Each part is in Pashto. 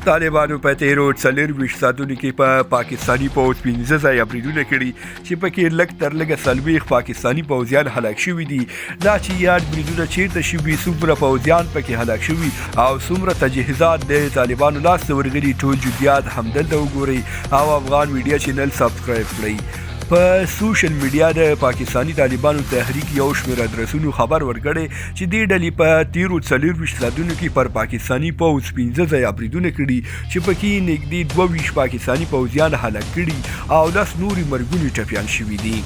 طالبانو په تیرو 24 ساعتونو کې په پاکستاني پوځ 15 ځایه بریدونه کړي چې پکې لږ تر لږه 40 پاکستاني پوځیان هلاک شوي دي. دا چې یاد بریدونه چیرته شوي، څومره پوځیان پکې هلاک شوي او څومره تجهیزات د طالبانو لاس ته ورغلي، ټول جزئیات همدلته وګورئ او افغان میډیا چینل سبسکرایب کړئ. په سوشل میډیا د پاکستاني طالبانو تحریک یو شمېر ادرسونو خبر ورکړی چې دې ډلې په تیرو 24 ساعتونو کې پر پاکستاني پوځ 15 ځایه بریدونه کړي چې پکې نږدې 22 پاکستاني پوځیان هلاک کړي او 10 نوري مرګوني ټپیان شوي دي.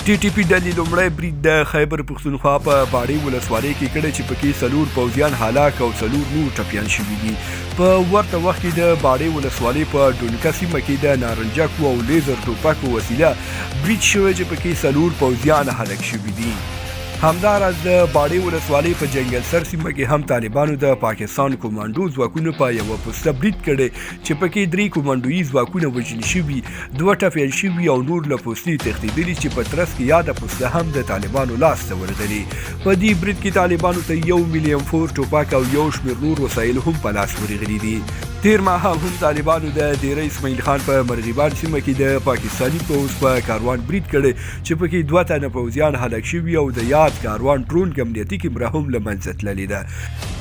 ټي ټي پي ډلې لومړی برید د خیبر پښتونخوا په باړې ولسوالۍ کې کړی چې پکې 4 پوځیان هلاک او 4 نور ټپیان شوي دي. په ورته وخت کې د باړې ولسوالۍ په ډونکه سیمه کې د نارنجکو او لیزر ټوپک په وسیله برید شوی چې پکې 4 پوځیان هلاک شوي دي. همداراز د باړې ولسوالۍ په جنګل سر سیمه کې هم طالبانو د پاکستان کومانډو ځواکونو په یوه پوسته برید کړی چې پکې 3 کومانډويي ځواکونه وژل شوي، 2 ټپیان شوي او نور له پوستې تښتېدلي چې په ترڅ کې یاده پوسته هم د طالبانو لاس ته ورغلې. په دې برید کې طالبانو ته 1 میلیون فور ټوپک او یو شمېر نور وسایل هم په لاس ورغلي دي. تیر ماښام هم طالبانو د دیره اسماعیل خان په مرغیبان سیمه کې د پاکستاني پوځ په کاروان برید کړی چې پکې 2 تنه پوځیان هلاک شوي او د یاد کاروان ډرون امنیتي کیمره هم له منځه تللې ده.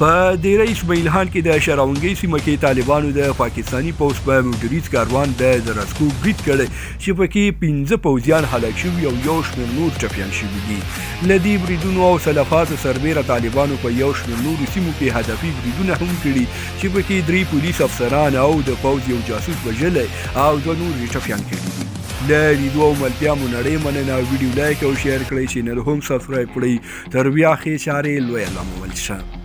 په دیره اسماعیل خان کې د شراونګۍ سیمه کې طالبانو د پاکستاني پوځ په موټریز کاروان د درسکو برید کړی چې پکې 15 پوځیان هلاک شوي او یو شمېر نور ټپیان شوي دي. له دې بریدونو او تلفاتو سربېره طالبانو په یو شمېر نورو سیمو کې هدفي بریدونه هم کړي چې پکې 3 پولیس افسران او د پوځ یو جاسوس وژلی او 2 نور یې ټپیان کړي دي. له لیدو او ملتیا مو نړۍ مننه. ویډیو لایک او شیر کړئ، چینل هم سبسکرایب کړئ. تر بیا ښې چارې، لوی الله مو مل شه.